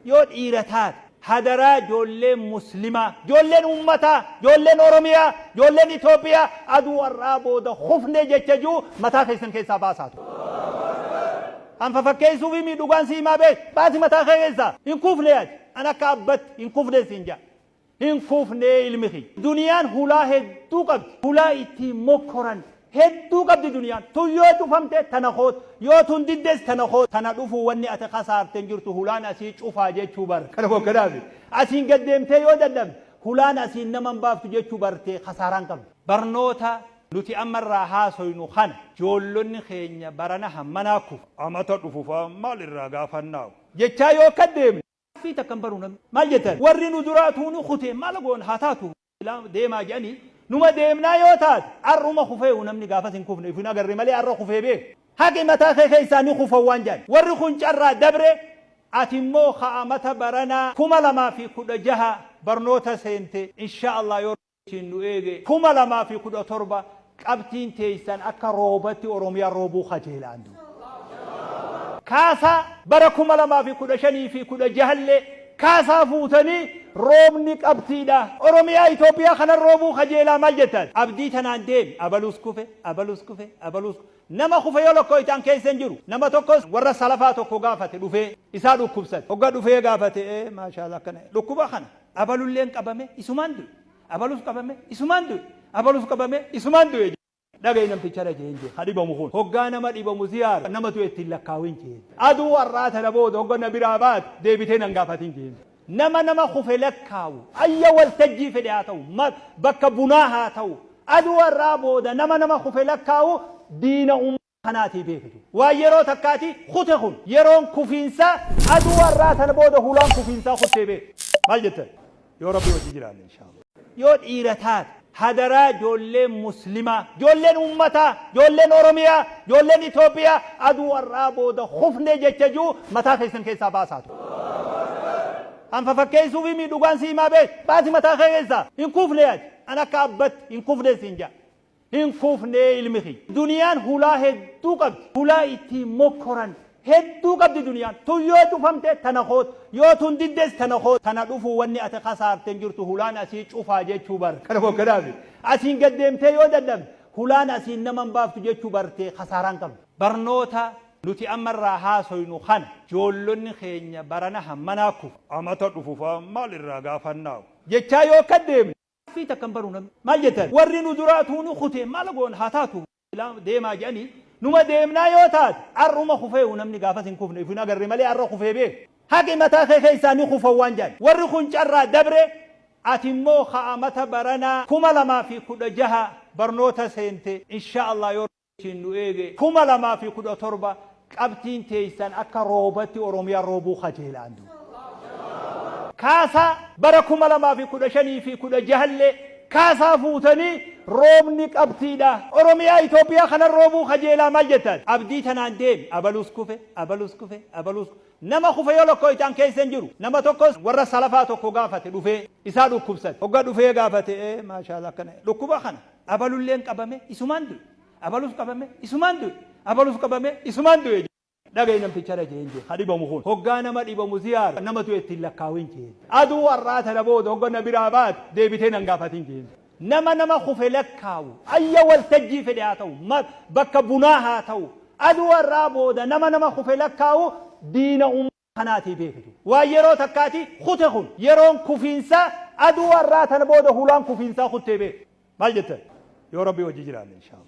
Yoo dhiira taate hadaraa ijoolleen Muslimaa, ijoolleen ummataa, ijoolleen Oromiyaa, ijoolleen Itoophiyaa aduu har'aa booda kufne jecha jiru mataa keessan keessaa baasaatu. An fafakkeessuufi mii dhugaan si himaa beek baasi mataa kee keessaa hin kufne ati an akka abbatti hin kufne siin ja'a. Hin kufnee ilmi kiyya. Duniyaan hulaa hedduu qabdi. Hulaa ittiin mokkoran hedduu qabdi duniyaan. Tun yoo cufamte tana koot. Yoo tun diddes tana koot. Tana dhufuu wanni ati kasaarte hin jirtu hulaan asii cufaa jechuu bar. Kana kookkadaafi. Asiin gad deemtee yoo dadhabde hulaan asiin nama hin baaftu jechuu bartee kasaaraa hin qabdu. Barnoota nuti amma irraa haasoynu kana joollonni keenya barana hammanaa kufu. Amata dhufu faa maal irraa gaafannaawu? Jechaa yoo akka deemne. Gaaffii takka hin baru namni. Maal jettan? Warri nu duraa tuuni kute maal goona haa taatu deemaa jedhanii numa deemnaa yoo taate ar'uma kufeehu namni gaafas hin kufne if hin agarre malee ar'a kufee beeka. Haqi mataa kee keessaa ni kufan waan jedhan. Warri kun carraa dabre ati immoo ka amata baranaa 2016 barnoota seente insha Allah yoo Rabbiin nu eege 2017 qabxiin teessan akka roobatti Oromiyaa roobuu kajeela andu. Kaasaa bara 2015 fi 16 illee kaasaa fuutanii roobni qabxiidha. Oromiyaa Itoophiyaa kanan roobuu kajeelaa maal jettan? Abdii tanaan deemi abalus kufe abalus kufe abalus nama kufe yoo lakkooytan keessa hin jiru. Nama tokkos warra salafaa tokko gaafate dhufee isaa dhukkubsate. Hogga dhufee gaafate ee maashaallah akkana dhukkuba kana abalulleen qabame isumaan du'e. Abalus qabame isumaan du'e. Abalus qabame isumaan du'e. Dhaga'i namticha irra jeen jee ka dhibamu kun hoggaa nama dhibamu ziyaara nama du'e ittiin lakkaawin jeen. Aduu har'aa tana booda hogga na biraa baate deebitee nan gaafatin jeen. Nama nama kufe lakkaawu ayya waltajjii fedhe haa ta'u bakka bunaa haa ta'u aduu har'aa booda nama nama kufe lakkaawu diina ummata kanaatii beekitu. Waan yeroo takkaati kute kun yeroon kufiinsaa aduu har'aa tana booda hulaan kufiinsaa kuttee beeki. Maal jettan? Yoo Rabbi wajji jiraanne inshaallah. Yoo dhiira taate hadaraa ijoolleen Muslimaa, ijoolleen ummataa, ijoolleen Oromiyaa, ijoolleen Itoophiyaa aduu har'aa booda kufne jecha jiru mataa keessan keessaa baasaatu. An fafakkeessuufi mii dhugaan si himaa beek baasi mataa kee keessaa hin kufne ati an akka abbatti hin kufne siin ja'a. Hin kufnee ilmi kiyya. Duniyaan hulaa hedduu qabdi. Hulaa ittiin mokkoran hedduu qabdi duniyaan. Tun yoo cufamte tana koot. Yoo tun diddes tana koot. Tana dhufuu wanni ati kasaarte hin jirtu hulaan asii cufaa jechuu bar. Kana kookkadaafi. Asiin gad deemtee yoo dadhabde hulaan asiin nama hin baaftu jechuu bartee kasaaraa hin qabdu. Barnoota nuti amma irraa haasoynu kana joollonni keenya barana hammanaa kufu. Amata dhufu faa maal irraa gaafannaawu? Jechaa yoo akka deemne. Gaaffii takka hin baru namni. Maal jettan? Warri nu duraa tuuni kute maal goona haa taatu deemaa jedhanii numa deemnaa yoo taate ar'uma kufeehu namni gaafas hin kufne if hin agarre malee ar'a kufee beeka. Haqi mataa kee keessaa ni kufan waan jedhan. Warri kun carraa dabre ati immoo ka amata baranaa 2016 barnoota seente insha Allah yoo Rabbiin nu eege 2017 qabxiin teessan akka roobatti Oromiyaa roobuu kajeela andu. Kaasaa bara 2015 fi 16 illee kaasaa fuutanii roobni qabxiidha. Oromiyaa Itoophiyaa kanan roobuu kajeelaa maal jettan? Abdii tanaan deemi abalus kufe abalus kufe abalus nama kufe yoo lakkooytan keessa hin jiru. Nama tokkos warra salafaa tokko gaafate dhufee isaa dhukkubsate. Hogga dhufee gaafate ee maashaallah akkana dhukkuba kana abalulleen qabame isumaan du'e. Abalus qabame isumaan du'e. Abalus qabame isumaan du'e. Dhaga'i namticha irra jeen jee ka dhibamu kun hoggaa nama dhibamu ziyaara nama du'e ittiin lakkaawin jeen. Aduu har'aa tana booda hogga na biraa baate deebitee nan gaafatin jeen. Nama nama kufe lakkaawu ayya waltajjii fedhe haa ta'u bakka bunaa haa ta'u aduu har'aa booda nama nama kufe lakkaawu diina ummata kanaatii beekitu. Waan yeroo takkaati kute kun yeroon kufiinsaa aduu har'aa tana booda hulaan kufiinsaa kuttee beeki. Maal jettan? Yoo Rabbi wajji jiraanne inshaallah.